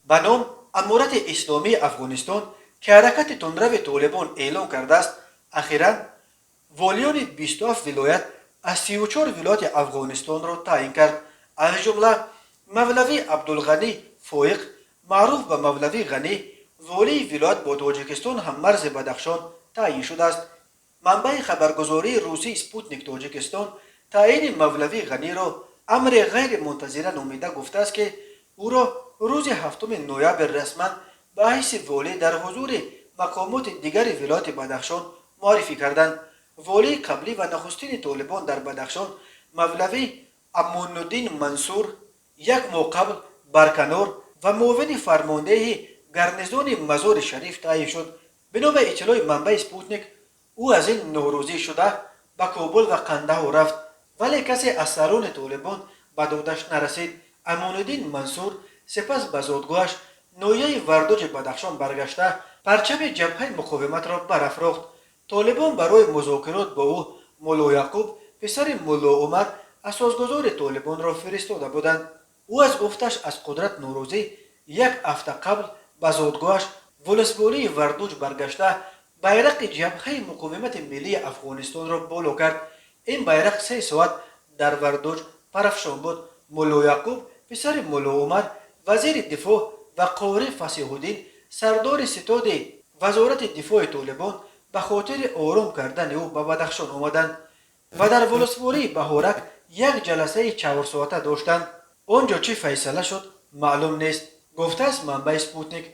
Ба ном Аморати Исломии Афғонистон, ки ҳаракати тундрави Толибон эълон кардааст, ахиран волиёни 27 вилоят аз 34 вилояти Афғонистонро таъин кард. Аз ҷумла Мавлавӣ Абдулғанӣ Фоиқ, маъруф ба Мавлавӣ Ғанӣ, волии вилоят бо Тоҷикистон ҳаммарзи Бадахшон таъин шудааст. Манбаи хабаргузории русии «Спутник» Тоҷикистон таъини Мавлавӣ Ғаниро амре ғайримунтазира номида гуфтааст, ки ӯро рӯзи 7 ноябр расман ба ҳайси волӣ дар ҳузури мақомоти дигари вилояти Бадахшон муаррифӣ карданд. Волии қаблӣ ва нахустини Толибон дар Бадахшон, Мавлавӣ Амонуддин Мансур, як моҳ қабл барканор ва муовини фармондеҳи гарнизони Мазори Шариф таъин шуд. Бино ба иттилои манбаи «Спутник», ӯ аз ин норозӣ шуда, ба Кобул ва Қандаҳор рафт, вале касе аз сарони Толибон ба додаш нарасид. Амонуддин Мансур сипас ба зодгоҳаш, ноҳияи Вардуҷи Бадахшон, баргашта, парчами Ҷабҳаи муқовиматро барафрохт. Толибон барои музокирот бо ӯ Мулло Яъқуб, писари Мулло Умар, асосгузори Толибонро фиристода буданд. Ӯ аз уфташ аз қудрат норозӣ як ҳафта қабл ба зодгоҳаш, волусволии Вардуҷ, баргашта, байрақи Ҷабҳаи муқовимати миллии Афғонистонро боло кард. Ин байрақ 3 соат дар Вардуҷ парафшон буд. Мулло Яъқуб, писари Мулло Умар, вазири дифоъ, ва Қорӣ Фасиҳуддин, сардори ситоди вазорати дифои Толибон, ба хотири ором кардани ӯ ба Бадахшон омаданд ва дар волусвории Баҳорак як ҷаласаи чаҳорсоата доштанд. Он ҷо чӣ файсала шуд, маълум нест, гуфтааст манбаи «Спутник».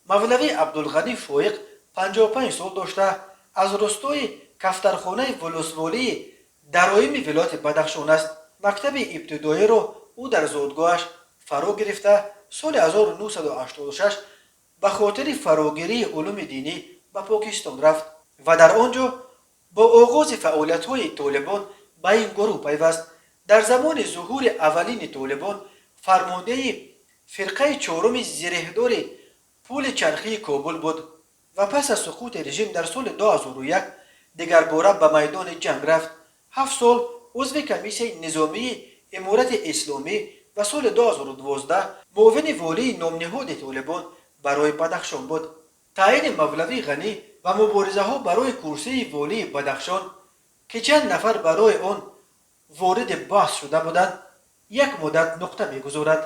Мавлавӣ Абдулғанӣ Фоиқ 55 сол дошта, аз рустои Кафтархонаи волусволии Дароими вилояти Бадахшон аст. Мактаби ибтидоиро ӯ дар зодгоҳаш фаро гирифта, соли 1986 ба хотири фарогирии улуми динӣ ба Покистон рафт ва дар он ҷо бо оғози фаъолиятҳои Толибон ба ин гурӯҳ пайваст. Дар замони зуҳури аввалини Толибон фармондеҳи фирқаи чоруми зиреҳдори пули чархии Кобул буд ва пас аз суқути режим дар соли 2001 дигарбора ба майдони ҷанг рафт. 7 сол узви комиссияи низомии Иморати Исломӣ ва соли 2012 муовини волии номниҳоди Толибон барои Бадахшон буд. Таъини Мавлавӣ Ғанӣ ва муборизаҳо барои курсии волии Бадахшон, ки чанд нафар барои он вориди баҳс шуда буданд, як муддат нуқта мегузорад.